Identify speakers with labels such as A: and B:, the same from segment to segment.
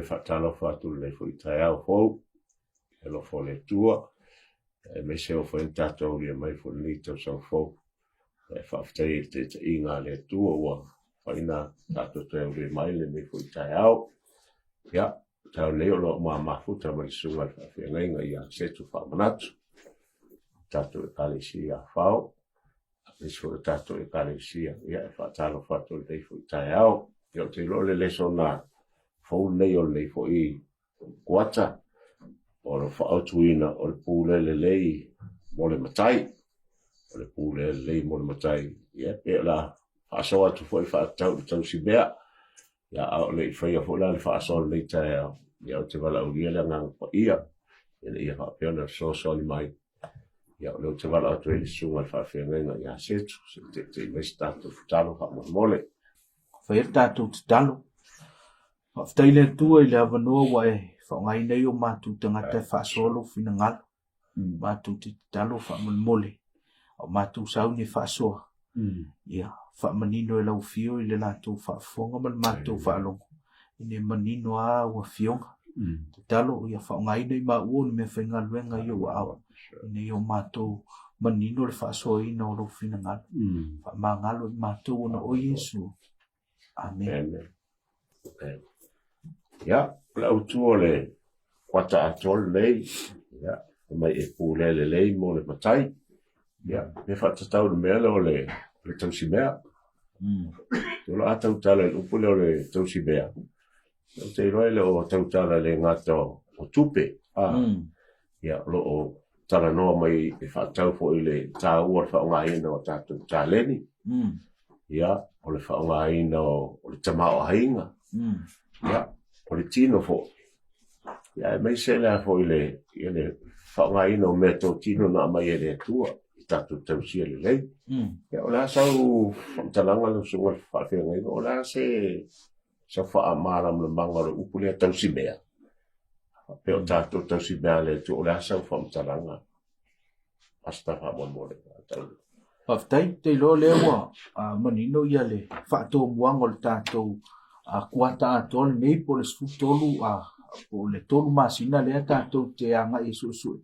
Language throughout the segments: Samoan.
A: faatalofa atu i lenei foi taeao fou, i le alofa o le Atua, aemaise ua fai ona tatou aulia mai foi lenei tausaga fou. E faafetai i le taitaiga a le Atua ua mafai ona tatou toe aulia mai lenei foi taeao. Ia, taeao nei o lo o mamafuta ma le susuga i le faafeagaiga ia Setu Faamanatu, tatou Ekalesia Afao, aemaise foi o tatou Ekalesia, ia e faatalofa atu i lenei foi taeao. Ia ou te iloa o le lesona fou lenei o lenei foi kuata, o le faaautuina o le pule lelei mo le matai. O le pule lelei mo le matai, ia pe o le a faasoa atu foi faatatau i le tausimea. Ia, a o le i faia foi la le faasoa o lenei taeao, ia ou te valaaulia le Agaga Paia, ina ia faapea ona fesoasoani mai. Ia, o lea ou te valaau atu ai i le susuga i le faafeagaiga ia Setu, se i teitei mai se tatou tatalo faamolemole.
B: Faia le tatou tatalo. Faafetai i le Atua i le avanoa ua e faaaogaina ai o matou tagata e faasoa lou finagalo. Matou te tatalo faamolemole, a o matou sauni e faasoa. Ia faamanino e lau Afio i le latou faafofoga ma le matou faalogo, ina ia manino lava au Afioga. Tatalo ia faaaogaina i maua o ni meafaigaluega i ou aao, ina ia o matou manino le faasoaina o lou finagalo. Faamagalo i matou ona o Iesu. Amen.
A: Amen. Ia, o le autu o le kuata atoa lenei, ia, fai mai e pulea lelei mo le matai. Ia, me faatatau i le mea lea o le, o le tausimea. O le a tautala i le upu lea o le tausimea, ou te iloa e le o tautala le gata o tupe, a, ia, o lo o talanoa mai e faatatau foi i le taua o le faaaogaina o tatou taleni, ia, o le faaaogaina o le tamaoaiga, ia, o le tino foi, ia, aemaise la foi le, ia, le faaaogaina o meatotino na aumai e le Atua i tatou tausia lelei. Ia, o le a sau faamatalaga lau susuga i le faafeagaiga, o le a se sau faamalamalamaga o le upu lea tausimea? Faapea o tatou tausimea a le Atua, o le a sau faamatalaga? Pastor faamolemole.
B: Faafetai, ou te iloa lea ua manino ia le faatomuaga o le tatou kuata atoa lenei po o le 13 po o le 3 masina lea tatou te agai e suesue.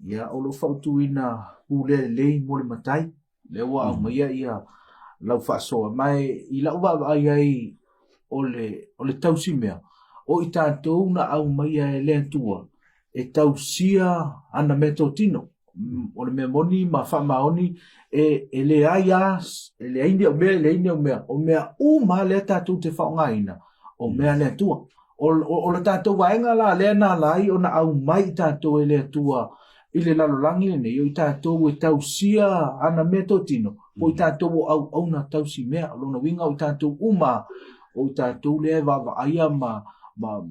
B: Ia, o lo o fautuina pulea lelei mo le matai. Lea ua aumaia ia lau faasoa. Ma i lau vaavaai ai o le, o le tausimea, o i tatou na aumaia e le Atua e tausia ana meatotino. O le mea moni ma faamaoni e, e leai a, e leai ni au mea, e leai ni au mea. O mea uma lea tatou te faaaogaina, o mea a le Atua. O, o, o le tatou vaega la lea na ala ai ona aumai i tatou e le Atua i le lalolagi lenei, o i tatou e tausia ana meatotino, po o i tatou o auauna tausi mea. O lona uiga o i tatou uma, o i tatou lea e vaavaaia ma, ma,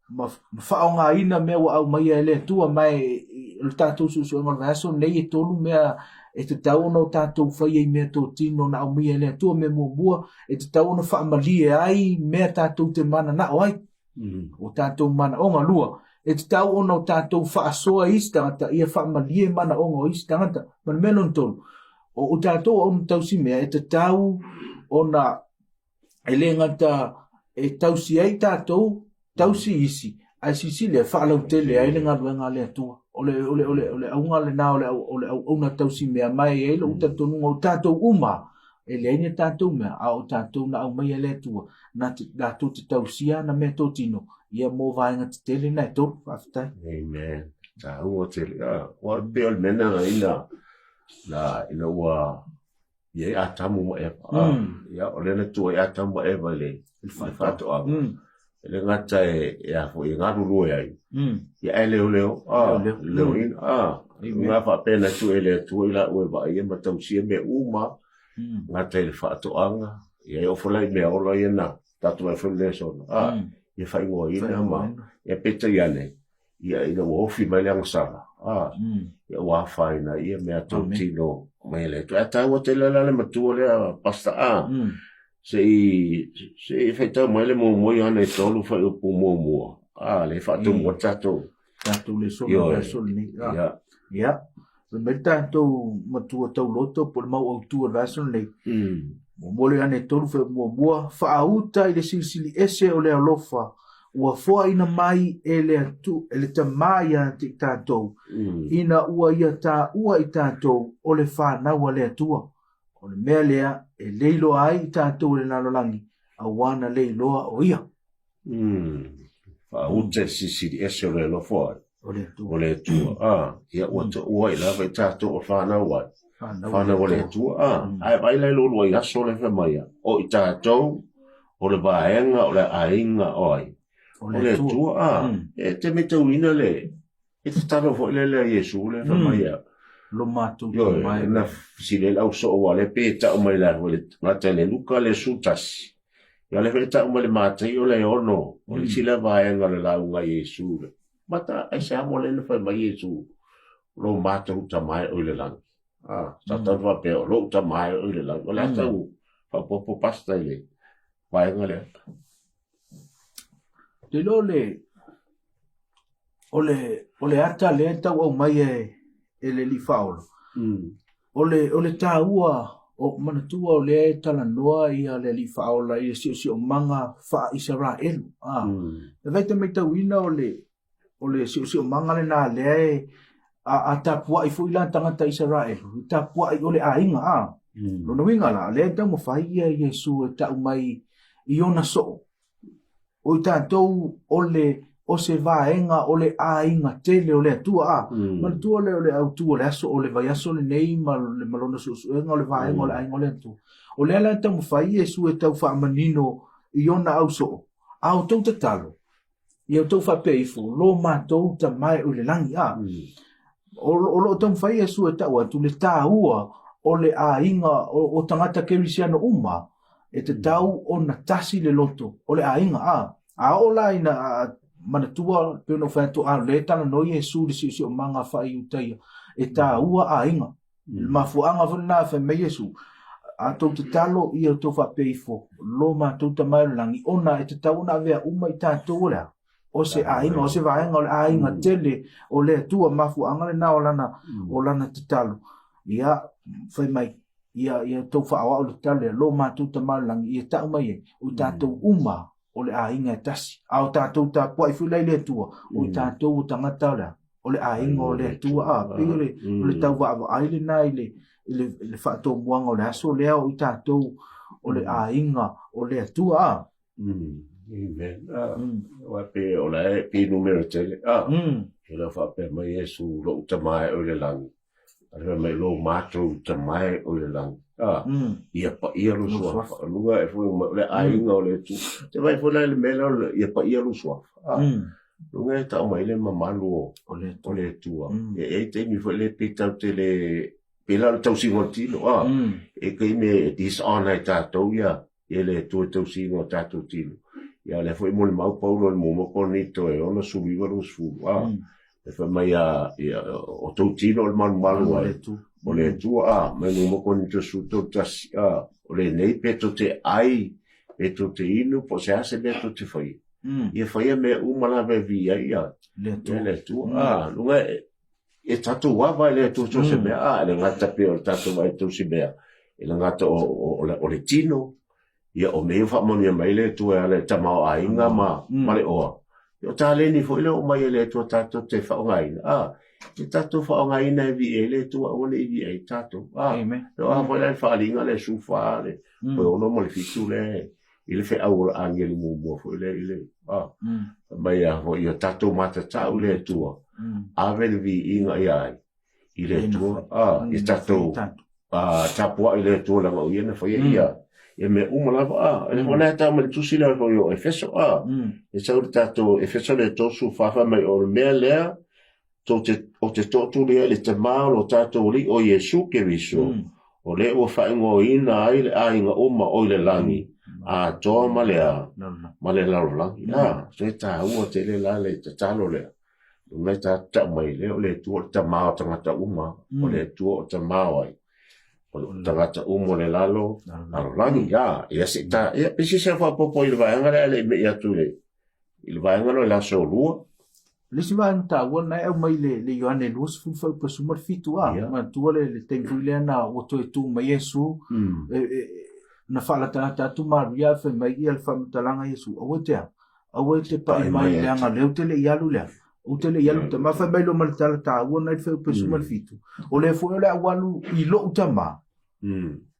B: ma, ma faaaogaina mea ua aumaia e le Atua. Ma e, o le tatou suesuega o le vaiaso lenei, e tolu mea e tatau ona o tatou faia i meatotino na aumaia e le Atua. Mea muamua, e tatau ona faamalie ai mea tatou te mananao ai. O tatou manaoga. Lua, e tatau ona o tatou faasoa i isi tagata ia faamalie manaoga o isi tagata. Ma le mea lona tolu, o tatou auauna tausi mea e tatau ona e le gata e tausi ai tatou, tausi isi, ae silasila e faalautele ai le galuega a le Atua. O le, o le, o le, o le auga lena o le, o le auauna tausi mea, ma e i ai lou talitonuga o tatou uma, e leai ni tatou mea, a o tatou na aumaia e le Atua, na te, latou te tausia ana meatotino, ia mo vaega tetele na e tolu. Faafetai.
A: Amen. Taua tele. Ah, ua pei o le mea lena ina, na, ina ua i ai Atamu ma Eva. Ah, ia, o lea na tuu ai Atamu ma Eva i le, i le faatoaga. E le gata e, e a foi, e galulue ai. Ia ae leoleo, ah, leoleoina, ah, ngā faapea na tuu e le Atua i laua e vaaia ma tausia mea uma, gata i le faatoaga, ia e oo foi la i mea ola ia na tatou ai foi le lesona, ah, ia faaigoaina ma, ia peitai ane, ia ina ua ofi mai le agasala, a, ia ua afaina ai ia meatotino mai e le Atua. Ae taua tele la le matua lea, Pastor A, se i, se i faitau mai le muamua Ioane 3 fuaiupu muamua, a, lea e faatomua le tatou.
B: Tatou lesona o le aso lenei. Ia. Ia. Fai mai le tatou matua tauloto po o le mau autu o le vaiaso lenei. Muamua le Ioane 3 fuaiupu muamua, faauta i le silisili ese o le alofa. Ua foaina mai e le Atu, e le Tamā ia te i tatou, ina ua ia taua i tatou o le fanau a le Atua. O le mea lea e leiloa ai i tatou e le lalolagi, auā na leiloa o ia.
A: Faaute sisili ese o le alofa ai. O le Atua. O le Atua. Ah, ia ua toua i lava i tatou o fanau ai. Fanau a le Atua. Ah, ae vaai la i lo lua i aso le fai mai ia. O i tatou o le vaega o le aiga o ai. O le Atua. Ah, e te matauina le e tatalo foi le lea Iesu le fai mai ia.
B: Lo matou tamae.
A: Na fesili ai le au soo aua o lea pei e tau mai la foi le gata i le Luka le 11. Ia o lea foi e tau mai le Mataio le 6, o le isi lea vaega o le lauga a Iesu le. Mata aisea mo lea na fai mai Iesu, lo matou tamae o i le lagi. Ah, sa tau faapea o lou tamae o i le lagi. O le a tau faaopoopo pasta i le vaega lea.
B: Te iloa le o le o le ata lea e tau aumai e e le Alii Faaola. O le o le taua o manatua o lea e talanoa ia le Alii Faaola i le siosiomaga faa-Isaraelu. Ah. E vaai te matauina o le o le siosiomaga lena lea e a, a tapuai foi la tagata Isaraelu, e tapuai o le aiga a. Lona uiga la, lea e taumafai ia Iesu e tau mai i ona soo O i tatou o le o se vaega o le aiga tele o le Atua a. Manatua le o le autu o le aso o le vaiaso lenei ma le ma lona suesuega o le vaega o le aiga o le Atua. O lea la e taumafai Iesu e tau faamanino i ona ausoo, a outou tatalo, ia outou faapea ifo, lo matou Tamae o i le lagi a. O, o lo o taumafai Iesu e tau atu le taua o le aiga o, o tagata kerisiano uma e tatau ona tasi le loto o le aiga a. A oo la ina manatua pei ona ou fai atu a o lea e talanoa Iesu i le siosiomaga faa-Iutaia e taua aiga. I le mafuaaga foi lena e fai mai Iesu, a tou tatalo ia outou faapea ifo, lo matou Tama i le lagi, ona e tatau ona avea uma i tatou o le a? O se aiga, o se vaega o le aiga tele o le Atua, mafuaaga lena o lana, o lana tatalo. Ia, fai mai, ia, ia tou faaoao le tatalo lea, lo matou Tama i le lagi, ia tau mai ai, o i tatou uma o le aiga e tasi. A o tatou tapuai foi la i le Atua, o i tatou o tagata o le a? O le aiga o le Atua. A, pei o le, o le tau vaavaai lena i le, i le, i le faatomuaga o le aso lea, o i tatou o le aiga o le Atua. A.
A: Amen. Ah, Aua pe o la e pe numera tele. Ah, e le faapea mai Iesu lou tamae o i le lagi. A fai mai lo matou tamae o i le lagi. Ah, ia paia lou suafa. Luga e foi mai o le aiga o le Atua. Te vaai foi la i le mea lea o le ia paia lou suafa. Ah, luga e tau mai le mamalu o
B: O le
A: o le Atua. E i ai taimi foi lea pe tatou te le pe la o le tausiga o le tino. Ah, e taimi e dishonor ai tatou ia e le Atua i tausiga o tatou tino. Ia o lea foi e molimau Paulo i le muamua Korinito e 69 20, a, e fai mai a, ia, o tou tino o le malumalu ai, o le Atua, a, mai muamua Korinito 13, a, o lenei pe tou te ai, pe tou te inu, po o se a se mea tou te faia. Ia faia mea uma lava e viia ai ia, le Atua. A, luga e, e tatou ava i le Atua so o se mea, a, e le gata pei o le tatou vaai tausi mea, e le gata o, o, o, le, o le tino, ia o mea ia ua faamanuia mai le Atua e ala i le tamaoaiga ma, ma le oa. Ia o taleni foi lea ua aumai e le Atua tatou te faaaogaina, a, ia tatou faaaogaina e viia ai le Atua, aua ne i viia ai tatou. A,
B: Amen.
A: o a foi la le faaaliga lea 14 le 6 ma le 7 lea i le feau o le agelu muamua foi lea i le a mai a foi ia tatou matatau i le Atua ave le viiga ia ai i le Atua a ia tatou a tapuai i le Atua leaga o ia na faia ia ia mea uma lava a e le lea tau mai le tusi lea foi o Efeso a e sau le tatou Efeso le 34 fai mai o le mea lea tou te, o te tootuli ai le Tamā o lo tatou Alii o Iesu Keriso, o lea ua faaigoaina ai le aiga uma o i le lagi, atoa ma le a, ma le lalolagi. A, se taua tele la le tatalo lea. Luna e tatou tau mai lea, o le Atua o le Tamā o tagata uma, o le Atua o Tamā o ai? O le tagata uma o le lalo, lalolagi. A, ia se i ta, ia, pe se se faaopoopo i le vaega lea, ae le i mei atu i le, i le vaega lea o le aso lua.
B: Le isi vaega taua lena e aumai le, le Ioane 20 fuaiupu 17 a, yeah. manatua le, le taimi foi lea na ua toe tu mai Iesu, e, e, na faalatalata atu Maria fai mai ia le faamatalaga Iesu, aua te a, Aua e te pai mai leaga lea ou te le i alu lea. Ou te le i alu tama fai mai loa ma le tala taua na i le fuaiupu 17. O lea foi o le a ou alu i lou tama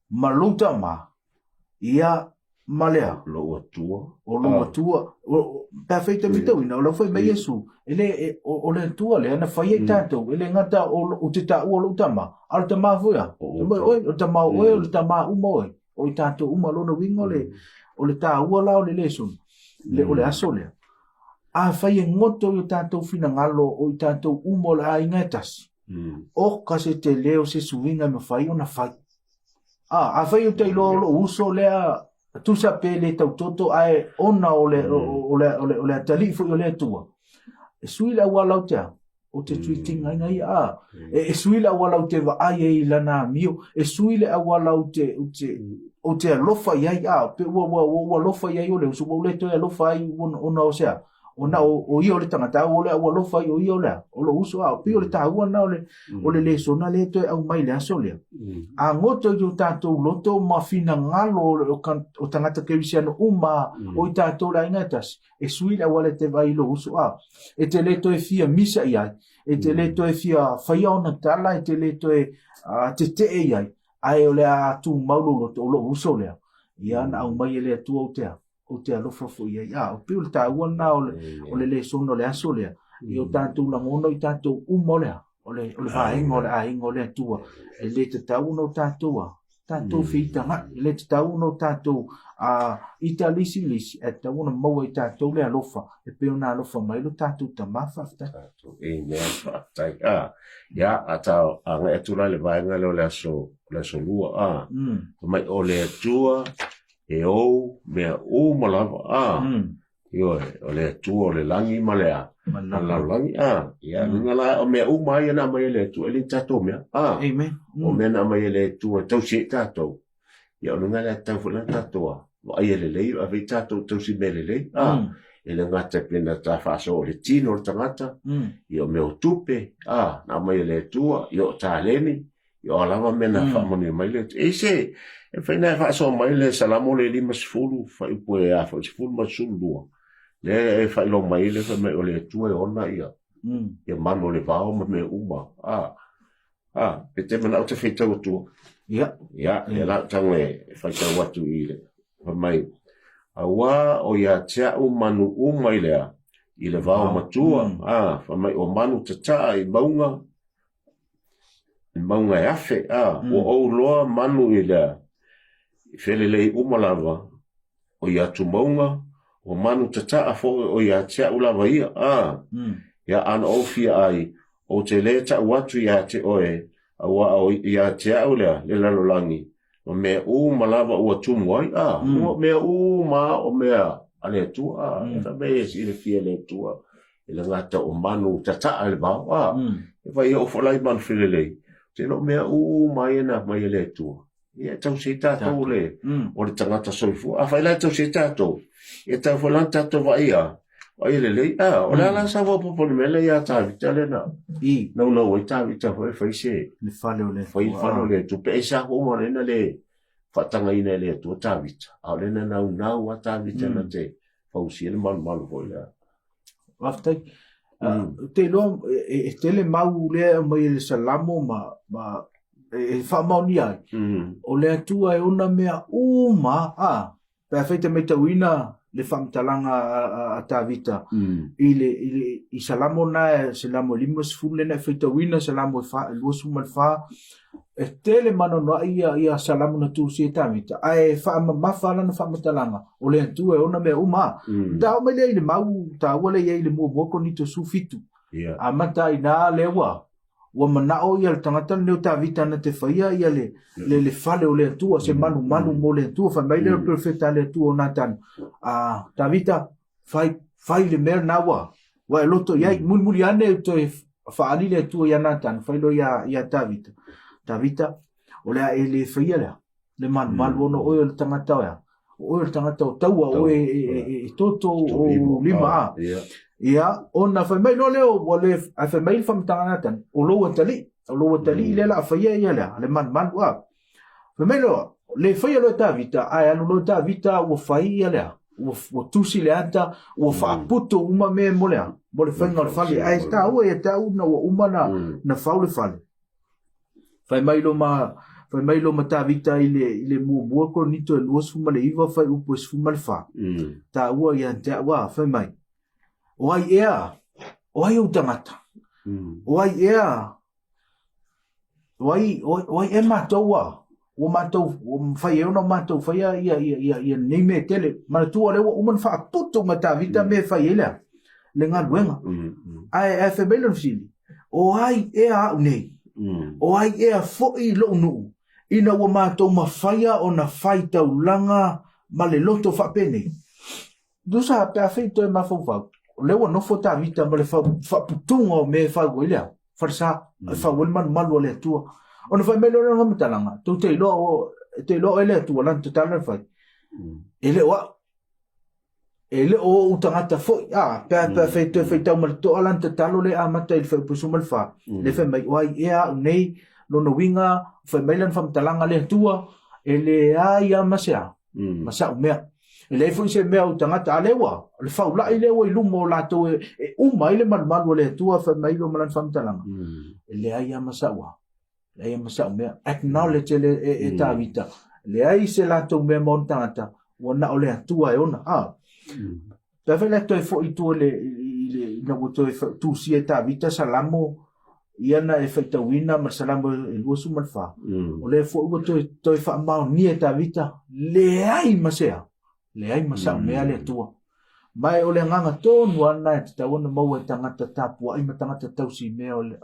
B: ma lou tama, ia ma lea.
A: Lou Atua.
B: O lou Atua. Pe afai e te matauina, o lau fai mai Iesu, e le, o le Atua lea na fai ai tatou, e le gata ou te taua o lou tama, a o le tama foi a, o le tama o oe, o le tama uma oe. O i tatou uma, lona uiga o le, o le taua la o le lesona, le, o le aso lea. Afai e goto i o tatou finagalo o i tatou uma o le aiga e tasi, oka se tele o se suiga e mafai ona fai. A, afai ou te iloa o lou uso lea, tusa pe le tautoto ae ona o le, o le, o le, o le atalii foi o le Atua, e sui le auala ou te a, ou te treat-ina ai ia, a, e sui le auala ou te vaai ai i lana amio, e sui le auala ou te, ou te, ou te alofa i ai, a, pe ua, ua, ua, ua alofa i ai o le uso, ua ou le toe alofa ai ona, ona o se a, ona o, o ia o le tagata, a ua le ua alofa ai o ia o le a, o lou uso, a, pei o le taua lena o le, o le lesona lea e toe aumai i le aso lea. A goto i o tatou loto ma finagalo o, o tagata kerisiano uma, o i tatou le aiga e tasi, e sui le auala e te vaai i lou uso a e te le toe fia misa i ai, e te le toe fia faia ona tala, e te le toe tetee i ai, ae o le a tumau lou loto, o lou uso lea, ia na aumai e le Atua ou te a, ou te alofa foi i ai. A, o pei o le taua lena o le, o le lesona o le aso lea, i o tatou lagona i tatou uma o le a, o le, o le vaega o le aiga o le Atua, e le tatau ona o tatou a, tatou feitagaʻi, e le tatau ona o tatou ita le isi i le isi, ae tatau ona maua i tatou le alofa e pei ona alofa mai lo tatou Tama. Faafetai.
A: Tatou. Amen. Faafetai. Ah, ia, a ta agai atu la i le vaega lea o le aso, o le aso lua, ah. Fai mai o le Atua e ou mea uma lava, ah. Ioe, o le Atua o le lagi ma le a? Ma le lalolagi, a. Ia, luga la, o mea uma ia na aumai e le Atua, e le ni tatou mea, a.
B: Amen.
A: O mea na aumai e le Atua e tausi ai tatou. Ia, o luga lea tatau foi la tatou a vaai e lelei, ave i tatou tausi mea lelei, a. E le gata pe na ta faasoa o le tino o le tagata, ia o mea o tupe, a, na aumai e le Atua, ia o taleni, Ia o a lava mea na faamanuia mai le Atua. E se, e mafai ona e faasoa mai le Salamo le 50, fuaiupu e a foi, 10 ma le 12. Lea e faailoa mai ai le fai mai o le Atua e ona ia, ia manu o le vao ma mea uma. A, a, pe te manao te faitau atua.
B: Ia.
A: Ia, ia la tago e faitau atu i le, fai mai, auā o ia te a'u manu uma i le a, i le vao matua, a, fai mai o manu tataa i mauga, I mauga e afe, a, ua ou loa manu i lea, i felelei uma lava, o ia atu mauga, o manu tataa foi o ia te a'u lava ia, a, ia ana ou fia ai, ou te lē ta'u atu ia te oe, auā o ia te a'u lea le lalolagi, ma mea uma lava ua tumu ai, a, ua mea uma a o mea a le Atua, a, e fai mai e silafia e le Atua, e le gata o manu tataa i le vao, a, e fai e oo foi la i manu felelei, te iloa o mea uma ia na aumai e le Atua. Ia e tausi ai tatou le, o le tagata soifua. Afai la e tausi ai tatou, e tatau foi la ona tatou vaai a, vaai e lelei. A, o le a la sa faaopoopo i le mea lea ia Tavita lea na naunau ai Tavita foi e fai se,
B: Le fale o le
A: fai le fale o le Atua. Pe aisea foi ua lea na le faatagaina e le Atua Tavita, a o lea na naunau lava Tavita na te fausia le malumalu foi lea.
B: Faafetai. Ou te iloa e tele mau lea e aumai e le Salamo ma, ma e faamaonia ai. O le Atua e ona mea uma, a, pe afai te matauina le faamatalaga a Tavita i le, i le, i Salamo na, Salamo 50 lea na e faitauina, Salamo 24, E tele ma anoanoai ia, ia Salamo na tusia e Tavita, ae faamamafa lana faamatalaga, o le Atua e ona mea uma. Ta oo mai lea i le mau taua lea e i ai i le muamua Korinito 17.
A: Yeah.
B: Amata ai i lea ua, ua manao ia le tagata lenei o Tavita na te faia ia le, le, le fale o le Atua, se malumalu mo le Atua. Fai mai lea o le perofeta a le Atua o Natana, a Tavita, fai, fai le mea lena ua, ua e loto i ai. Mulimuli ane e toe faaali le Atua ia Natana, fai loa ia, ia Tavita. Tavita, o le a e le faia lea, le malumalu ona oe o le tagata o ea. O oe o le tagata o taua, oe e, e, e, e toto o lima a. Ia, ona fai mai loa lea, ua le, ae fai mai le faamatalaga a Natana, o lou atalii, o lou atalii lea o le a faia ia lea, le malumalu a. Fai mai loa, le faia loa e Tavita, ae alu loa Tavita ua fai ia lea. Ua, ua tusi le ata, ua faaputu uma mea mo le a, mo le faiga o le fale. Ae taua ia te au ina ua uma na, na fau le fale. Fai mai Roma, fai mai Roma Tavita i le, i le muamua Korinito e 29 fuaiupu e 14. Taua ia te au a, fai mai, O ai ea, o ai ou tagata? O ai ea, o ai, o ai ea matou a? Ua matou, ua mafai ai ona matou faia ia, ia, ia, ia nei mea e tele. Manatua lea ua uma ona faaputu ma Tavita mea e fai ai lea, le galuega. Ae, ae fai mai lona fesili, o ai ea au nei? O ai ea foi lou nuu, ina ua matou mafaia ona fai taulaga ma le loto faapenei? Tusa pe afai toe mafaufau, o lea ua nofo Tavita ma le faaputuga o mea e fau ai le a, falesa, e fau ai le malumalu a le Atua. Ona fai mai lea o lana faamatalaga, tou te iloa o, te iloa oe le Atua, lana tatalo na fai, e le o au, e le o ou tagata foi, a, pe a, pe afai toe faitau ma le toa lana tatalo lea e amata i le fuaiupu 14, lea fai mai, o ai ea au nei, lona uiga, fai mai lana faamatalaga le Atua, e leai lava ma se a, ma sa'u mea. E leai foi se mea o tagata, a lea ua, o le faula'i lea ua i luma o latou e, e uma ai le malumalu o le Atua, fai mai lo ma lana faamatalaga. E leai lava ma sa'u a, leai lava ma sa'u mea. Acknowledge e, le, e, e Tavita, leai se latou mea ma ona tagata, ua na o le Atua e ona. A, pe afai la toe foi i tua i le, i le, ina ua toe tusia e Tavita Salamo ia na e faitauina ma le Salamo e 24, o lea foi ua toe, toe faamaonia e Tavita, leai ma se a, leai ma sa'u mea le Atua. Ma e o le agaga tonu lava lena e tatau ona maua e tagata tapuai ma tagata tausi mea o le,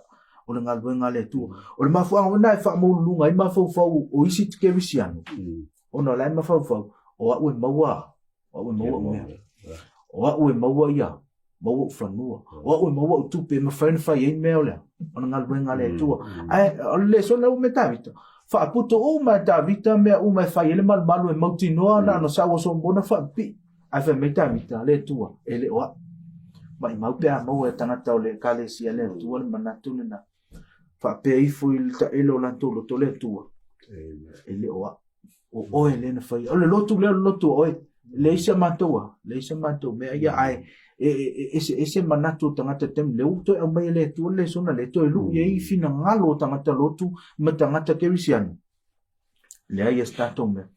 B: o le galuega a le Atua. O le mafuaaga foi lena e faamaualuluga ai mafaufau o isi kerisiano, ona o la e mafaufau, o au e maua O au e maua au mea. O au e maua ia, maua ou fanua. O au e maua ou tupe e mafai ona fai ai mea o le, o le galuega a le Atua. Ae o le lesona ua me Tavita. Faaputu uma e Tavita mea uma e fai ai le malumalu e mautinoa na ona sau o Solomona faapipii. Ae fai mai Tavita, le Atua, e le o au. Maimau pe a maua e tagata o le Ekalesia le Atua le manatu lena. Faapea ifo i le taele o latou loto le Atua, e le o au. O oe lea na faia. O le lotu lea o le lotu o oe. Leai se matou a, leai se matou mea ia, ae e, e, e, eseese manatu o tagata i taimi lea ua toe aumai e le Atua le lesona lea e toe lui ai finagalo o tagata lotu ma tagata kerisiano. Leai ia se tatou mea.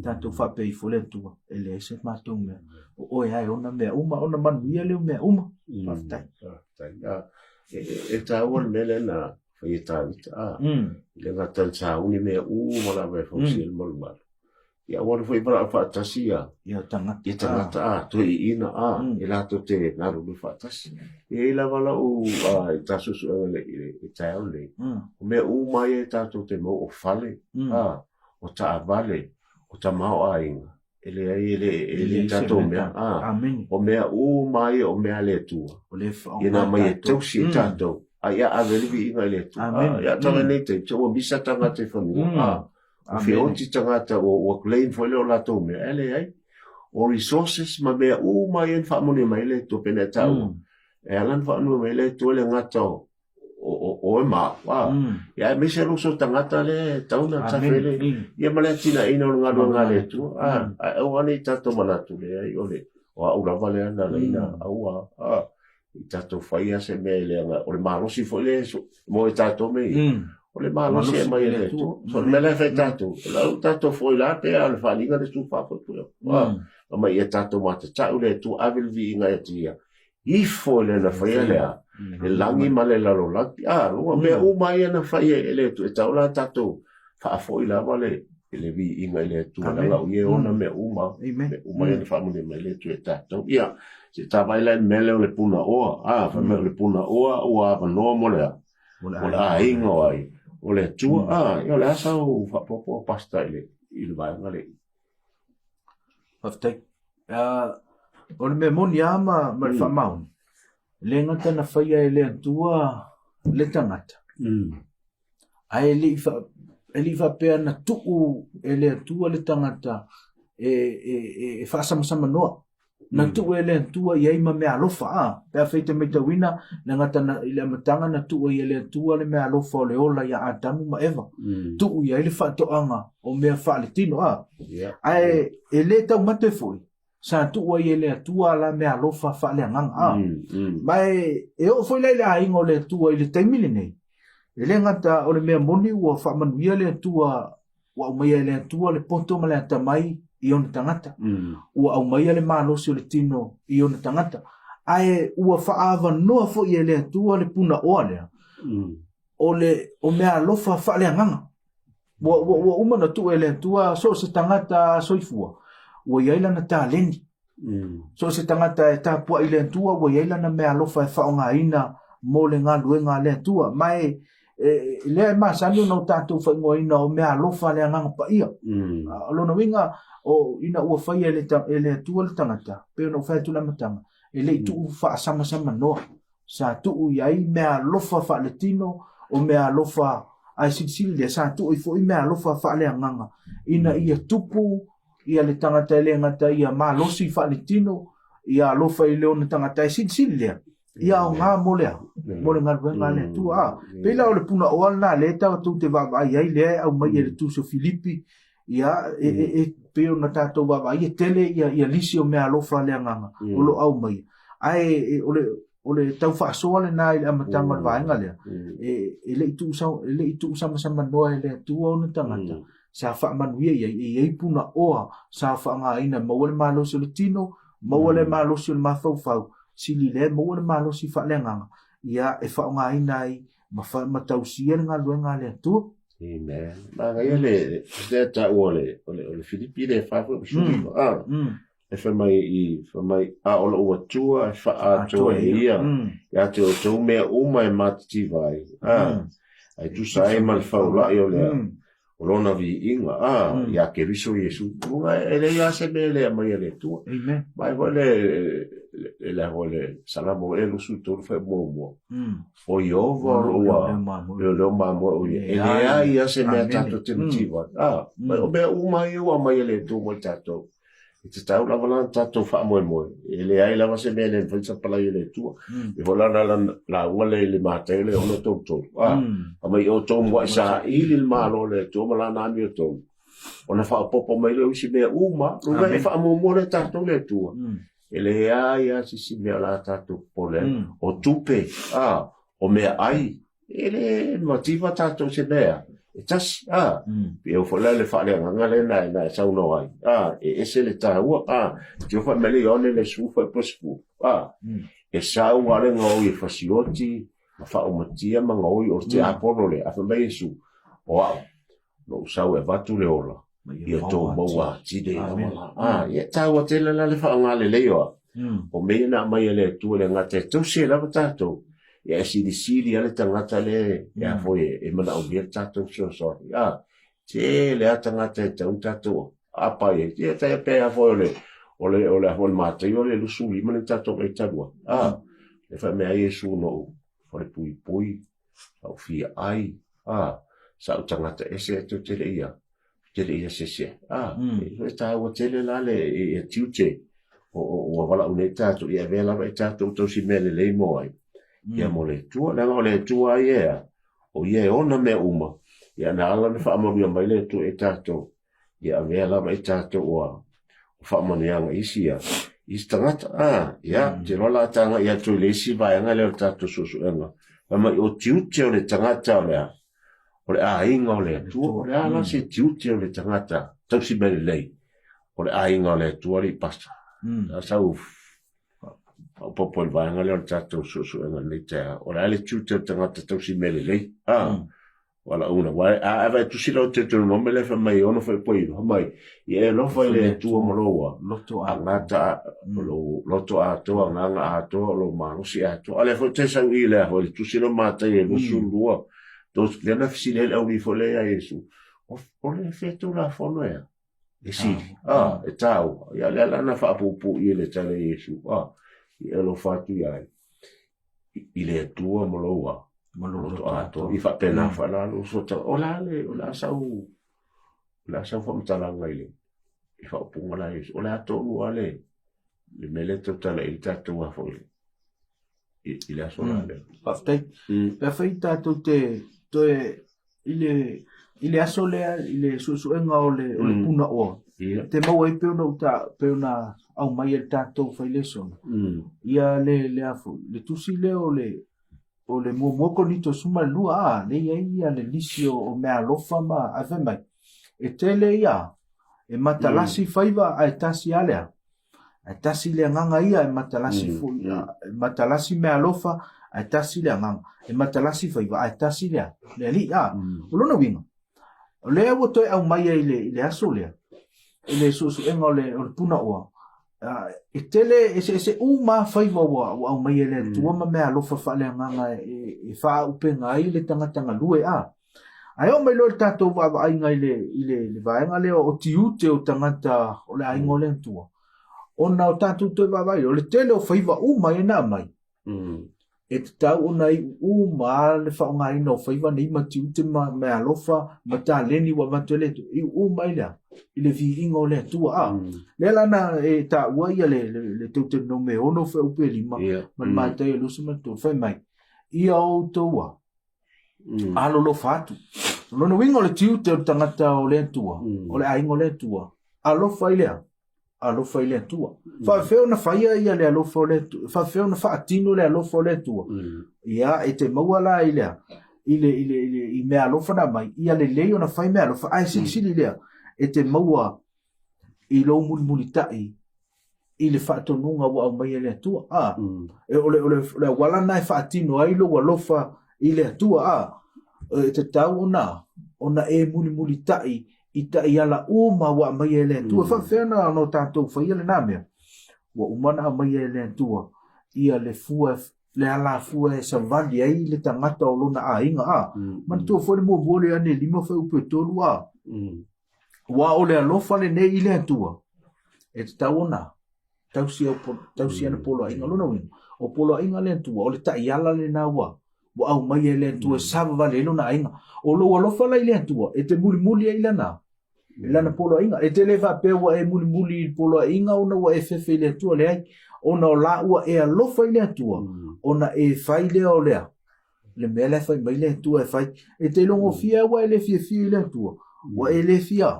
B: Tatou faapea ifo le Atua, e leai se matou mea. O oe lava e ona mea uma, ona manuia lea o mea uma. Faafetai.
A: Faafetai. E, e, e taua le mea lea na fai e Tavita, a, i le gata i le sauni mea uma lava e fausia le malumalu. Ia aua le foi valaau faatasi ia,
B: Ia tagata.
A: ia tagata, a, toe iina, a, e latou te galulue faatasi. E i ai lava lau, a, i ta suesuega i le, i le, i le taeao lenei, o mea uma ia e tatou te maua, o fale, a, o taavale, o tamaoaiga, e leai e le e le tatou mea a o mea uma ia o mea a le Atua ia na aumai e tausi e tatou a ia ave le viiga i le Atua ia tala nei taimi ua misa tagata i fanua a ua feoti tagata ua ua claim foi le o latou mea e leai o resources ma mea uma ia na faamanuia mai le Atua pei ona e taua e ala ona faamanuia mai le Atua le gata o o e ma au. Ia aemaise lou uso tagata lea e tatau ona tafe le ia ma le atinaeina o le galuega a le Atua. Ae aua ne i tatou manatu leai o le o au lava lea na alai na aua a i tatou faia se mea e leaga o le malosi foi lea mo e tatou mea ia. O le malosi e aumai e le Atua. So o le mea lea e fai tatou, o lau tatou foi la pe a o le faaaliga le tufa foi foi. Aumai ia tatou matatau le Atua ave le viiga ia te ia. Ifo i le na faia lea, le lagi ma le lalolagi. A, ua mea uma ia na fai e le Atua. E tatau la tatou faafoi lava le, le viiga i le Atua, leaga o ia e ona mea uma, mea uma ia na faamanuia mai le Atua ia tatou. Ia, se i ta vaai la i le mea lea o le punaoa. A, fai mai o le punaoa ua avanoa mo le a? Mo le aiga o ai? O le Atua. A, ia o le a sau faaopoopo Pastor i le, i le vaega lea?
B: Faafetai. O le mea moni lava ma, ma le faamaoni, e le gata na faia e le Atua le tagata, ae le i fa, e le i faapea na tuu e le Atua le tagata e, e, e, e faasamsamanoa. Na tuu e le Atua i ai ma meaalofa, a, pe afai e te matauina, le gata na, i le amataga na tuu ai e le Atua le meaalofa o le ola ia Atamu ma Eva, tuu i ai le faatoaga o mea faaletino, a. Ae e le taumate foi. Sa tuu ai e le Atua la meaalofa faaleagaga. A. Ma e oo foi la i le aiga o le Atua i le taimi lenei, e le gata o le mea moni ua faamanuia le Atua, ua aumaia e le Atua le poto ma le atamai i ona tagata, ua aumaia le malosi o le tino i ona tagata, ae ua faaavanoa foi e le Atua le punaoa lea, o le o meaalofa faaleagaga. Ua uma ona tuu e le Atua so o se tagata soifua, ua i ai lana taleni. So o se tagata e tapuai i le Atua, ua i ai lana meaalofa e faaaogaina mo le galuega a le Atua. Ma e lea e masani ona o tatou faaigoaina o meaalofa a le Agaga Paia. O lona uiga, ina ua faia e le Atua le tagata, pei ona ou fai atu i le amataga, e le i tuu faasamsamanoa. Sa tuu i ai meaalofa faaletino, o meaalofa, ae silisili lea, sa tuu ai foi meaalofa faaleagaga, ina ia tupu ia le tagata e le gata ia malosi faaletino, ia alofa i le ona tagata, ae silisili lea, ia aoga mo le a? Mo le galuega a le Atua. A, pei la o le punaoa lena lea tatou te vaavaai ai, lea e aumai e le Tusi o Filipi, ia, e pei ona tatou vaavaai, e tele ia lisi o meaalofa a le Agaga o lo o aumaia. Ae o le tau faasoa lena i le amataga o le vaega lea, e le i tuusamsamanoa e le Atua ona tagata, sa faamanuia i ai, e i ai punaoa sa faaaogaina e maua le malosi o le tino, maua le malosi o le mafaufau, sili lea e maua le malosi faaleagaga, ia e faaaogaina ai ma tausia le galuega a le Atua.
A: Amen. Manaia le lea taua o le o le o le Filipi le fa foi suli. Ah. E fai mai i fai mai a o lou Atua e faaatoa e ia ia te outou mea uma e matitiva ai. Ah. Ai tusa ai ma le faulai o le o lona viiga a ia Keriso Iesu. Luga e leai lava se mea e le aumaia e le Atua.
B: Amen.
A: Mai foi le le le le Salamo e 23 fai muamua. O Ieova o lou leoleo mamoe o ia. E leai lava se mea tatou te mativa ai. A, o mea uma ia ua aumai e le Atua mo i tatou. E tatau lava la ona tatou faamoemoe. E leai lava se mea e le mafai ona sapalai e le Atua. E foi la na lauga le i le Mataio le 6:33. A, aumai outou muai saili le Malo o le Atua ma lana amiotonu, ona faaopoopo mai lea o isi mea uma. Lona e faamuamua lea tatou le Atua. E leai lava se isi mea o le a tatou popole ai. O tupe, a, o meaai, e le mativa tatou se mea e tasi, a. Pei ua foi la le faaleagaga lea na, na e saunoa ai, a, e ese le taua, a. Te fai mai le Ioane le 10 fai po 10, a. E sau lava le gaoi e fasioti, ma faaumatia ma gaoi o le tiapolo lea. A fai mai Iesu, o au, lou sau e avatu le ola, ia tou maua atili ai lava la. A, ia taua tele la le faaaoga lelei o a. O mea ia na aumai e le Atua le gata e tausi ai lava tatou, ia e silisili lava le tagata lea e a foi e manaomia le tatou fesoasoani. A, tele lava tagata e tatau ona tatou aapa i ai. Ia tai pei lava foi o le o le o le a foi o le Mataio le 25 lea na tatou vaai talu ai. A, le fai mai ai Iesu noʻu falepuipui, sa ou fia ai, a, sa ou tagata ese e tou te le ia, te le ia sese ai. A, e taua tele la le e tiute o, o, ua valaau nei tatou, ia avea lava e tatou tausi mea lelei mo ai. Ia mo le Atua, leaga o le Atua ai e a, o ia e ona mea uma, ia na ala ona faamanuia mai le Atua i tatou, ia avea lava e tatou ua o faamanuiaga isi ia isi tagata. A, ia, te loa la taga ia atu i le isi vaega lea o le tatou suesuega. Fai mai o tiute o le tagata o le a, o le aiga o le Atua. O le a la se tiute o le tagata tausi mea lelei? O le aiga o le Atua alii pasa. A sau faaopoopo i le vaega lea o le tatou suesuega i lenei taeao. O le a le tiute o le tagata tausi mea lelei? A, Valaauina. Aua a ava e tusi lau Deuteronome lea fai mai e ono fai poi fai mai ia e alofa i le Atua ma lou a
B: Loto
A: agata o lou loto atoa, agaga atoa, o lou malosi atoa. A lea foi te sau i le foi le tusi lea o Mataio e 22, lea na fesili ai le aualii foi lea ia Iesu, o le fea Tulafono ea? E sili, a, e taua. Ia lea la na faapuupuu i le tala i Iesu, a, ia e alofa atu ia ai i le Atua ma lou a,
B: Ma lou
A: loto atoa. I faapena foi la lou uso tau, o le a le, o le a sau, o le a sau faamatalaga i le, i faaupuga la Iesu. O le a tonu lava le, le mea lea e tautala i ai le tatou a foi i le aso la lea.
B: Faafetai. Pe afai tatou te toe i le I le aso lea i le suesuega o le o le punaoa,
A: Ia.
B: te maua ai pei ona ou ta pei ona aumai e le tatou failesona. Ia le le a foi le tusi lea o le o le muamua Korinito 12 a lea i ai ia le lisi o, o meaalofa ma ae fai mai e tele ia e matalasi faiva ae tasi a lea ae tasi le agaga ia e matalasi foi e matalasi meaalofa ae tasi le agaga e matalasi faiva ae tasi le le alii a o lona uiga o lea ua toe aumai ai i le aso lea i le suesuega o le punaoa e tele eseese uma faiva ua ua aumaia e le Atua ma meaalofa faaleagaga e faaauupega ai le tagata galue a. Ae oo mai loa i le tatou vaavaaiga i le i le le vaega lea o tiute o tagata o le aiga o le Atua, ona o tatou toe vaavaai o le tele o faiva uma ia na aumai, e tatau ona iu uma le faaaogaina o faiva nei ma tiute ma meaalofa ma taleni ua avatu e le Atua, iu uma i le a? I le viiga o le Atua. A, lea la na e taua ia le, le, le Teuteronome 6 fuaiupu e 5 ma le Mataio 23, fai mai, ia outou a, alolofa atu. O lona uiga o le tiute o le tagata o le Atua, o le aiga o le Atua, alofa i le a? Alofa i le Atua. Faafefea ona faia ia le alofa o le Atua, faafefea ona faatino le alofa o le Atua. Ia, e te maua la i le a? I le, i le, i le, i meaalofa na aumai, ia lelei ona fai meaalofa, ae silisili lea, e te maua i lou mulimulitai i le faatonuga ua aumaia e le Atua. A, e, o, le, o, le, o le auala na e faatino ai lou alofa i le Atua. A, e tatau ona, ona e mulimulitai i taiala uma ua aumaia e le Atua. Faafefea ona ona o tatou faia lena mea? Ua uma ona aumaia e le Atua ia le fua le alafua e savali ai le tagata o lona aiga. A, manatua foi le muamua o le Ioane 5 fuaiupu e 3 a. Aua o le alofa lenei i le Atua, e tatau ona tausi au tausi ana poloaiga. Lona uiga, o poloaiga a le Atua, o le taiala lena ua ua aumaia e le Atua e savavali ai lona aiga. O lou alofa la i le Atua, e te mulimuli ai i lana i lana poloaiga. E te le faapea ua e mulimuli i le poloaiga ona ua e fefe i le Atua, leai. Ona o la ua e alofa i le Atua, ona e fai lea o lea. Le mea la e fai mai le Atua e fai. E te logofia ua e le fiafia i le Atua. Ua e le fia,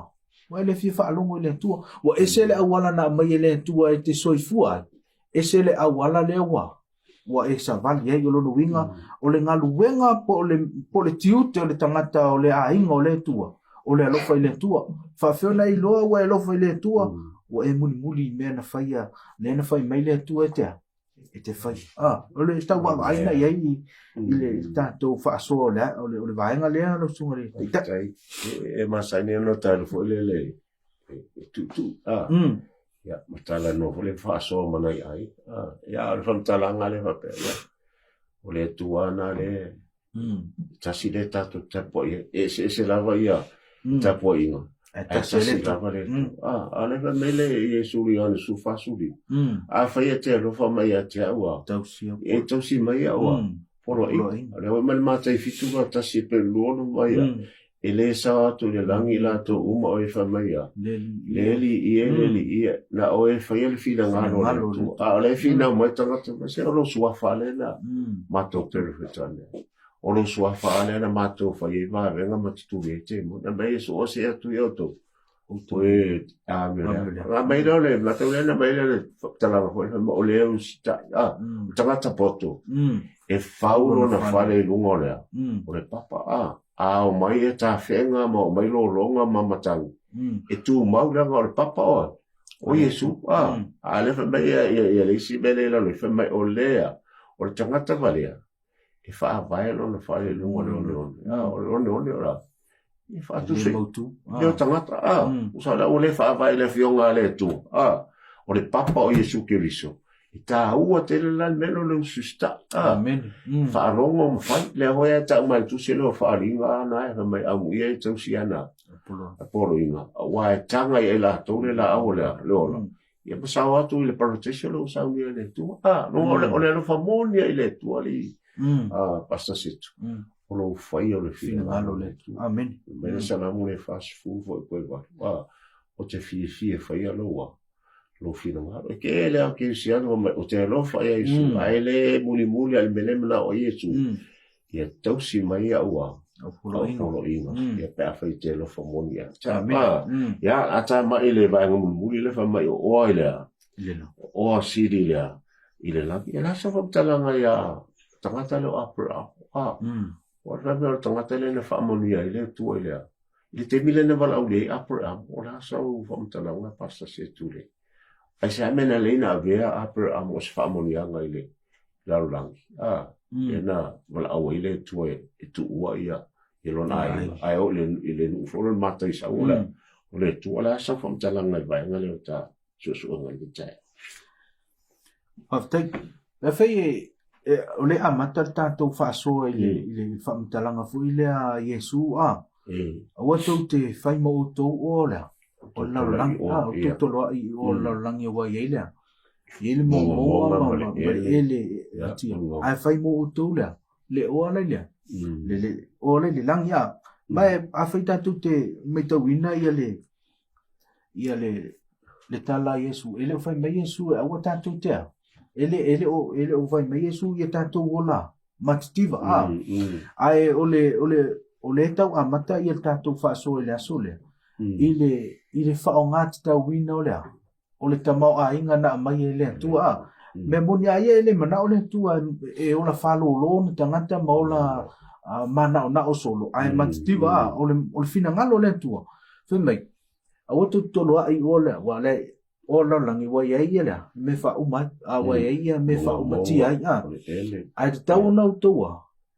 B: ua e le fia faalogo i le Atua. Ua ese le auala na aumai e le Atua e te soifua ai. Ese le auala lea ua, ua e savali ai. O lona uiga, o le galuega po o le, po o le tiute o le tagata o le aiga o le Atua, o le alofa i le Atua. Faafefea ona e iloa ua e alofa i le Atua? Ua e mulimuli i mea na faia, lea na fai mai le Atua e te a? E te fai. Ah, o le tau vaavaai na i ai i, i le tatou faasoa o le, o le, o le vaega lea lau susuga i le Taitai.
A: E masani ona talo foi le le e tuutuu. Ah. Ia, ma talanoa foi le faasoa ma nai aiga. Ah, ia, o le faamatalaga lea faapea, ia, o le Atua na le tasi lea tatou tapuai ai. E eseese lava ia tapuaiga,
B: Ae
A: ae
B: tasi
A: tasi
B: le
A: lava le Atua. Ah, a o lea fai mai le Iesu i Ioane 14, afai e te alofa mai ia te au a,
B: Tausi au.
A: e tausi mai au a, poloaiga.
B: Poloaiga.
A: O lea foi ma le Matai 7:1 e pe lua ona mai a, e le sao atu i le lagi i latou uma o e fai mai a,
B: Le alii
A: le alii ia, le alii ia, na oe e faia le finagalo o le
B: Finagalo o le
A: Atua. A o lea e finau mai tagata, mai se o lou suafa lea na matou perofetane. O lou suafa lea na matou fai ai vavega ma tutuli ai temoni. Na mai Iesu, o se atu ia outou. Oe, a me lea. A mai lea o le, matou lea na mai lea le talaga foi, fai mai, o lea e usitai. A, o tagata poto, e fau lona fale i luga o le a, o le papa. A, a omai e tafega ma omai lologa ma matagi, e tumau leaga o le papa oe, o Iesu. A, a lea fai mai ia, ia, ia le isi mea lea i lalo, fai mai o lea, o le tagata valea, e faavae lona fale i luga o le oneone. A, o le oneone o la, e faatusa
B: i mautu.
A: Le o tagata, a, usa la ua le faavae i le afioga a le Atua. A, o le papa o Iesu Keriso, e taua tele la le mea lea o le ususita'i. A,
B: Amen.
A: Faalogo ma fai, lea foi e tau mai le tusi lea o Faaaliga na e fai mai amuia e tausi ana poloiga, aua e taga ia i latou le laau o le a, le ola. Ia ma sao atu i le parataiso lea ua saunia e le Atua. A, no, o le alofa moni i le Atua le a, Pastor Setu. O lou faia o le finagalo o le Atua.
B: Amen.
A: Mai le Salamo le 40 foi koe valu. A, o te fiafia e faia lou a, lou finagalo. E ke le au kerisiano mai, o te alofa ia Iesu, ae le mulimuli a le mele manao o Iesu. Ia tausi mai au a, Aupoloaiga. Ia pe afai e te alofa moni ia te au. Ia, a tamai i le vaega mulimuli lea fai mai o oa i le a? O oa sili i le a? I le lagi. Ia o le a sau faamatalaga ia tagata lea o Aperao? A, o le mea o le tagata lea na faamanuia ai le Atua i le a? I le taimi lea na valaaulia ai Aperao, o le a sau faamatalaga Pastor Setule? Aisea mea na lei na avea Aperamo o se faamanuiaga i le lalolagi? A, lea na valaau ai le Atua e tuua ia ia lona aiga, ae oo i le nuu foi o le mataisau o le o le Atua. O le a sau faamatalaga i le vaega lea o ta suesuega i le taeao?
B: Faafetai. E fai e, o le amata le tatou faasoa i le, i le faamatalaga foi lea a Iesu a. Aua tou te fai ma outou o lea, o le lalolagi, a, o totoloai i o le lalolagi aua e i ai lea. E i ai le momoa ma le ele atia. Ae fai mo outou lea, le oa la lea, le, le, oa la i le lagi a. Ma e, afai tatou te matauina ia le, ia le, le tala a Iesu, e le o fai mai Iesu e aua tatou te a. E le, e le o, e le o fai mai Iesu ia tatou ola matitiva a. Ae o le, o le, o le tau amata ia le tatou faasoa i le aso lea, i le, i le faaaoga tatauina o le a, o le tamaoaiga na aumai e le Atua a. Mea moni a ia e le manao le Atua e ola fālōlō ni tagata ma ola manaonao solo, ae matitiva a, o le, o le finagalo o le Atua. Fai mai, aua tou te toloai i o lea, aua le o lalolagi ua i ai ia lea, mea faauma ai, a ua i ai ia mea faaumatia ai, a. Ae tatau ona outou a,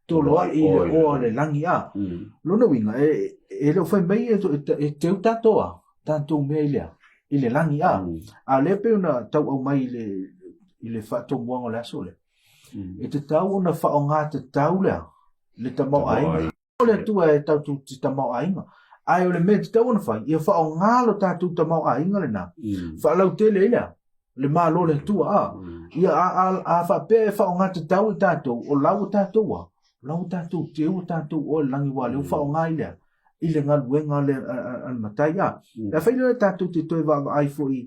B: toloai i le oa o le lagi, a. Lona uiga, e le o fai mai e teu tatou a, tatou mea i lea, i le lagi, a. A o lea pei ona tau aumai i le faatomuaga o le aso lea, e tatau ona faaaoga tatau lea, le tamaoaiga. O le Atua e tatou te tamaoaiga. Ae o le mea e tatau ona fai, ia faaaoga lo tatou tamaoaiga lena, faalautele ai lea, le Malo o le Atua. A, ia a, a, a faapea e faaaoga tatau e tatou, o la ua tatou a, o la ua tatou teu o tatou oa i le lagi aua o lea ua faaaoga i lea, i le galuega a le, a, a, a le Matai. A, e afai lea tatou te toe vaavaai foi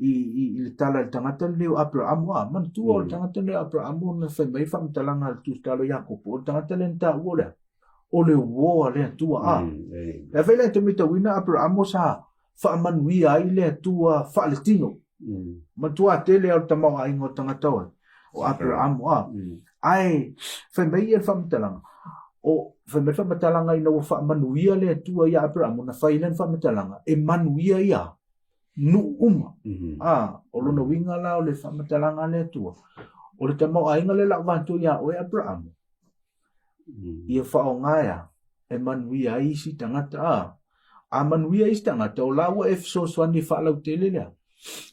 B: i, i, i le tala i le tagata lenei o Aperamo, a, manatua o le tagata lenei o Aperamo na fai mai faamatalaga a le tusitala o Iakopo, o le tagata lea na taua o le a? O le uo a le Atua, a. E afai la e te matauina Aperamo sa faamanuia ai le Atua faaletino. Matua tele a o le tamaoaiga o le tagata o ai? O Aperamo, a. Ae fai mai ia le faamatalaga, o fai mai le faamatalaga ina ua faamanuia le Atua ia Aperamo, na fai ai lana faamatalaga, e manuia ia nuu uma. A, o lona uiga la o le faamatalaga a le Atua, o le tamaoaiga lea o le a ou avatu ia oe Aperamo, ia faaaoga e a? E manuia ai isi tagata. A, a manuia isi tagata, o la ua e fesoasoani e faalautele lea,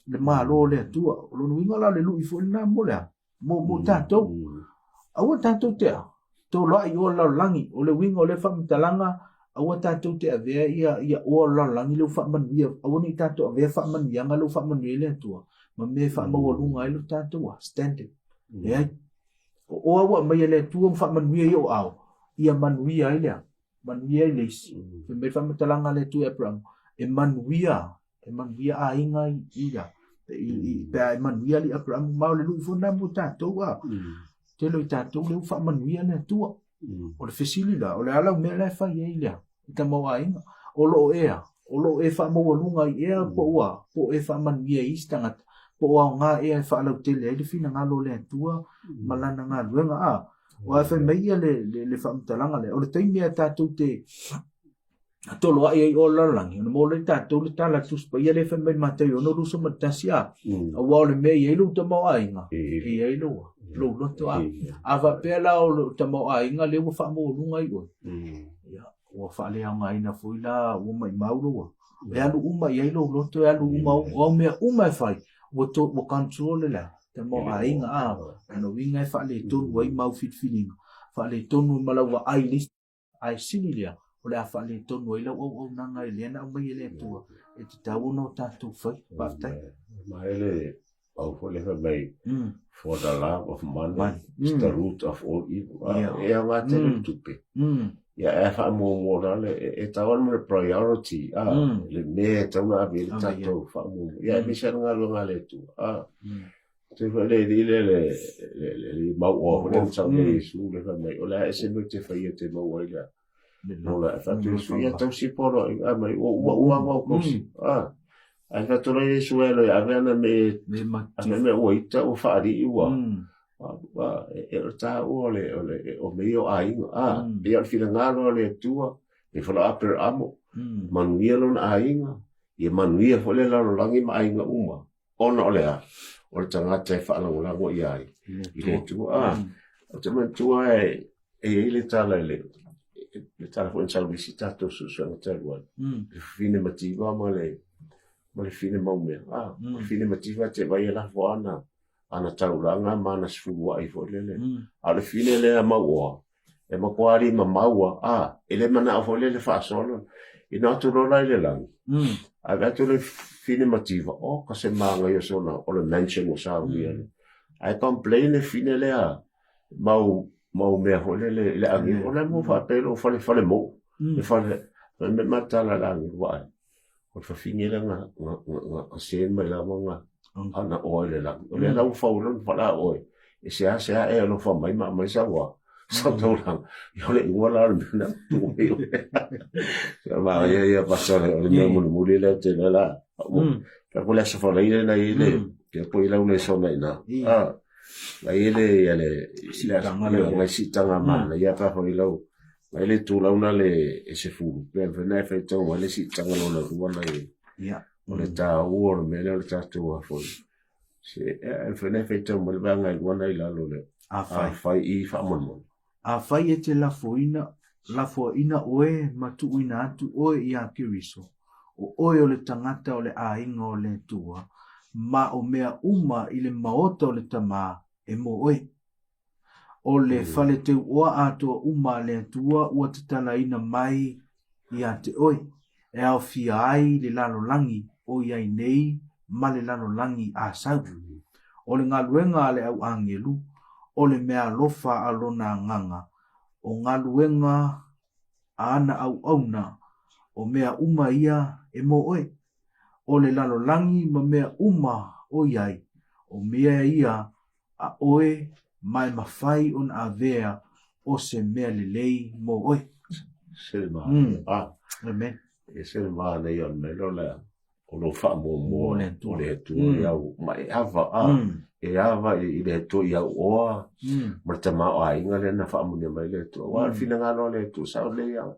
B: le Malo o le Atua. O lona uiga la o le lui foi lena mo le a? Mo, mo tatou. Aua tatou te a? Toloai oa le lalolagi. O le uiga o lea faamatalaga, aua tatou te avea ia, ia oa o le lalolagi lea ua faamanuia. Aua ne i tatou avea faamanuiaga lea ua faamanuia ai le Atua, ma mea e faamaualuga ai lo tatou a? Standard. Leai. O oa ua aumai e le Atua ma faamanuia i ou ao, ia manuia ai lea. Manuia ai le isi. Fai mai le faamatalaga a le Atua i Aperamo, e manuia, e manuia aiga i ia, pe a e manuia alii Aperamo, ma o le lui foi lena mo tatou a. Tele o i tatou lea ua faamanuia le Atua. O le fesili la, o le a lau mea la e fai ai lea, i tamaoaiga, o lo o ea, o lo o e faamaualuga ai ea po ua, po o e faamanuia i isi tagata, po o aoga ea e faalautele ai le finagalo o le Atua ma lana galuega a. Aua fai mai ia le, le, le faamatalaga lea, o le taimi a tatou te toloai ai o le lalolagi, ona maua lea tatou le tala a le Tusi Paia lea e fai mai Mataio 6:21 a, aua o le mea e i ai lou tamaoaiga, e i ai lou, lou loto a. A faapea la o lou tamaoaiga lea ua faamaualuga ai oe, ia, ua faaleaogaina foi la, ua maimau lou, e alu uma i ai lou loto, e alu uma, o au mea uma e fai, ua, to, ua control le la, tamaoaiga a, o lona uiga e faaletonu ai mau filifiliga, faaletonu ma lau vaai i le isi, ae sili lea, o le a faaletonu ai lau auaunaga i lea na aumai e le Atua, e tatau ona o tatou fai. Faafetai.
A: Ma e le pau foi le fai mai, for the love of money is the root of all evil. E aoga tele le tupe. Ia e faamuamua la le, e tau ana le priority, a, le mea e tatau ona ave i ai le tatou faamuamua. Ia aemaise lava le galuega a le Atua. Te foi le li le le le le le mau oa foi le sau le Iesu le fai mai, o le a ese mea ou te faia e te maua ai le a. No la fa tu su ia tausi polo a mai o ua ua mau kausi. A ai fa tolo Iesu e lo ave ana me ave me ua ita ua faali'i ua e o taua o le o le o me ia o aiga. A ia o le finagalo a le Atua e fo la Aperamo manuia lona aiga ia manuia foi le lalolagi ma aiga uma ona o le a o le tagata e faalagolago i ai i le Atua. A ou te manatua e e i ai le tala i le le tala foi na sau i isi tatou suesuega talu ai le fafine mativa ma le ma le fine maumea. A o le fine mativa te vai e lafo ana ana taulaga ma ana sefuluai foi lele. A o le fine lea mauoa e matua lima maua, a, e le manao foi lele faasoa lona. Ina atu loa la i le lagi, ave atu le fine mativa, oka se manaia sona o le mansion ua saunia lea. Ae complain le fine lea mau mau mea foi lele i le agelu, o le a mo faapea i lou fale fale mou, le fale, fai mai matala i le agelu, vaai, o le fafine lea na na na na send mai lava na ana oa i le lagi. O lea la ua fau lona fala oe. E seasea e alofa mai ma aumai sau a sau taulaga. Ia o le igoa la o le mea na tuu ai oe. Sa manaia ia pasa o le mea mulimuli lea ou te iloa la. Ka ko le aso falaile na i le ia po i lau le sona ina. Ah. Na i le ia le
B: Siitaga
A: le ngai siitaga manaia ka foi lau Mai le tulauna le e sefulu, pe mafai ona e faitau ai le siitaga lona lua na i
B: Ia.
A: O le taua o le mea lea o le tatou a foi. Se, e mafai ona e faitau mai le vaega e lua na i lalo le
B: Afai.
A: Afai i faamolemole.
B: Afai e te lafoina, lafoaina oe ma tuuina atu oe iā Keriso, o oe o le tagata o le aiga o le Atua, ma o mea uma i le maota o le Tamā e mo oe. O le fale teuoa atoa uma a le Atua ua tatalaina mai ia te oe, e aofia ai le lalolagi o i ai nei ma le lalolagi a sau. O le galuega a le au agelu, o le meaalofa a lona agaga, o galuega a ana auauna, o mea uma ia e mo oe. O le lalolagi ma mea uma o i ai, o mea ia a oe ma e mafai ona avea o se mea lelei mo oe.
A: Se le manaia. Ah.
B: Amen.
A: E se le manaia o le mea lea o le o lou faamuamua o le Atua, o le Atua i au ma e ava a e ava i le Atua i au oa ma le tamaoaiga lea na faamunia mai le Atua. Aua o le finagalo o le Atua sao lelei lava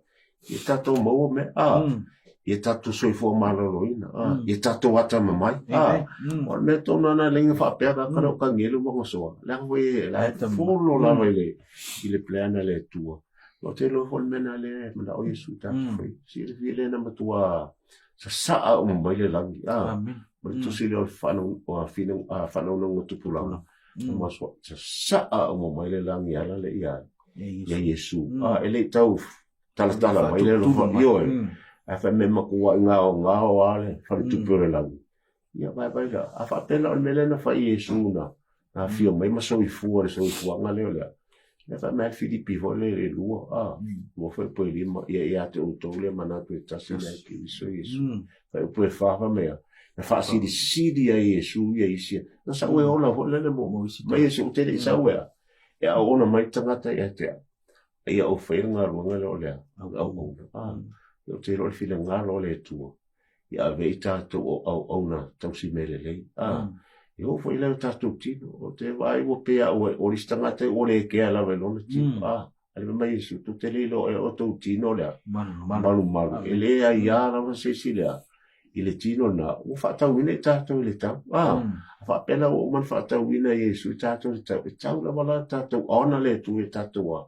A: ia tatou maua mea a ia tatou soifua maloloina a ia tatou atamamai a o le mea tonu lava lena e leai na faapea ka kale o kagelu ma gasoa leaga foi e la e follow lava i le i le plan a le Atua. Ou te iloa foi le mea lena lea e manao Iesu tatou fai. Silafia lea na matua sasaa uma mai le lagi a ma le tusi lea o le faanaunauga tupulaga ma sasaa uma mai le lagi e ala lea ia ia Iesu. A e le i tau talatala mai le alofa, ioe, ae fai mai matuai gaogao lava le faletupe o le lagi. Ia vaivai la, a faapea la o le mea lea na fai i Iesu na na afio mai ma soifua le soifuaga lea o le a. Lea fai mai le Filipi foi lea i le lua, a, lua foi po e lima, ia ia te outou le manatu e tasi lea i Keriso Iesu. Fai upu e fa fai mai a, na faasilisili ai Iesu ia isi, na sau e ola foi lele mo, mai Iesu ou te le i sau e a, e auauna mai le tagata ia te au. A ia ou faia le galuega lea o le a, auauna. A, ou te iloa o le finagalo o le Atua, ia ave i tatou o auauna tausi mea lelei. A, e oo foi la i o tatou tino, ou te vaai ua pei a ua, o le isi tagata ua le kea lava i lona tino. A, a le fai mai Iesu, tou te le iloa ea o tou tino le a, malumalu. E le aiā lava se isi le a, i le tino lena, ua faatauina i tatou i le tau. A, a faapea la ua uma ona faatauina e Iesu i tatou i le tau, e tau lava la tatou ona le Atua i tatou a,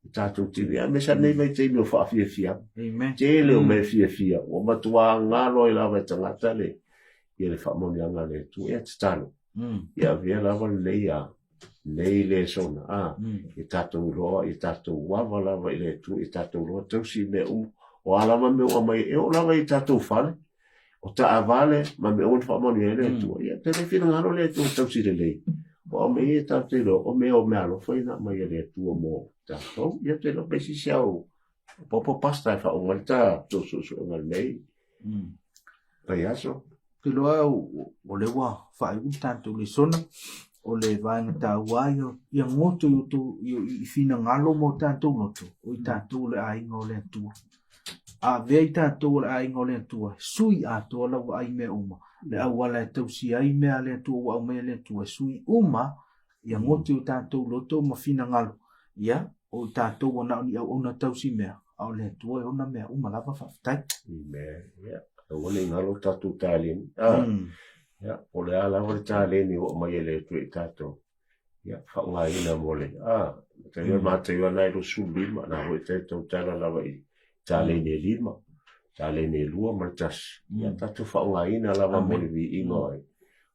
A: i tatou tino. Aemaise lava lenei vaitaimi o faafiafiaga. Tele o mea fiafia, ua matua galo ai lava e tagata le, ia le faamanuiaga a le Atua. Ia tatalo, ia avea lava lenei a, nei lesona, a, ia tatou iloa, ia tatou ava lava i le Atua, ia tatou iloa tausi i mea uma. O a lava mea ua aumai, e oo lava i tatou fale, o taavale ma mea uma na faamanuia ai le Atua. Ia, te le finagalo le Atua tausi lelei. Aua o mea ia tatou te iloa, o mea o meaalofa ia na aumai e le Atua mo tatou. Ia, te iloa pe sisi au popo pasta e faauma ai le tatou suesuega lenei vaiaso.
B: Ou te iloa o lea ua faaiu le tatou lesona. O le vaega taua ia, ia goto i outou i finagalo ma o tatou loto, o i tatou o le aiga o le Atua. A avea i tatou o le aiga o le Atua, sui atoa lau vaai i mea uma. Le auala e tausia ai mea a le Atua ua aumaia e le Atua, e sui uma ia goto i o tatou loto ma finagalo. Ia, o i tatou ua na o ni auauna tausi mea, a o le Atua e ona mea uma lava. Faafetai.
A: Amen. Ia, aua ne i galo tatou taleni. Ah. Ia, o le a lava le taleni ua aumai e le Atua i tatou. Ia, faaaogaina mo le, a, Mataio, Mataio ana e 25, na foi te tautala lava i taleni e lima, taleni e lua ma le tasi. Ia, tatou faaaogaina lava mo le viiga o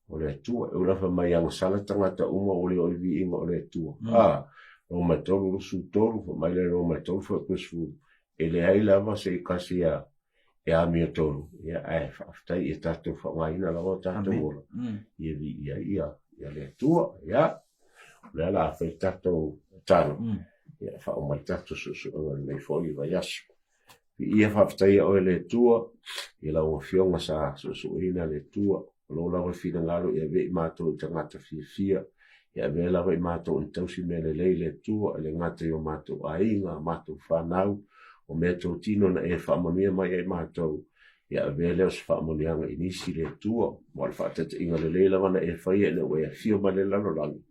A: o le Atua. E ula fai mai agasala tagata uma ua le oo i viiga o le Atua. A, Roma e 3, 23, fai mai le Roma e 3, fuaiupu 10, e leai lava se i kasi a e amiotonu, ia, ae faafetai ia tatou faaaogaina lava o tatou ola, ia viia ai ia, ia le Atua, ia. O le a la fai le tatou tatalo, ia, faauma ai le tatou suesuega i lenei foi vaiaso. Viia faafetaia oe le Atua, i lau Afioga sa suesueina le Atua, o lou lava finagalo ia avea i matou i tagata fiafia, ia avea lava i matou i tausi mea lelei le Atua, e le gata i o matou aiga, matou fanau, o mea totino na e faamanuia mai ai matou, ia avea lea o se faamanuiaga i nisi le Atua, ma o le faataitaiga lelei lava na e faia ina ua e afio mai le lalolagi,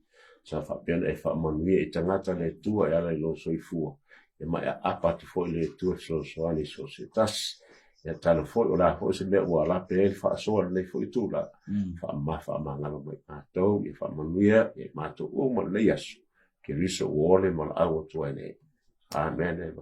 A: sa faapea ona e faamanuia i tagata le Atua e ala i lou soifua, ia ma e aapa atu foi le Atua e fesoasoani i so o se tasi. Ia talo foi, o le a foi se mea ua lape ai le faasoa i lenei foi itula, faamama faamagalo mai matou, ia faamanuia ia i matou uma i lenei aso, Keriso ua ole ma laau atu ai nei. Amene.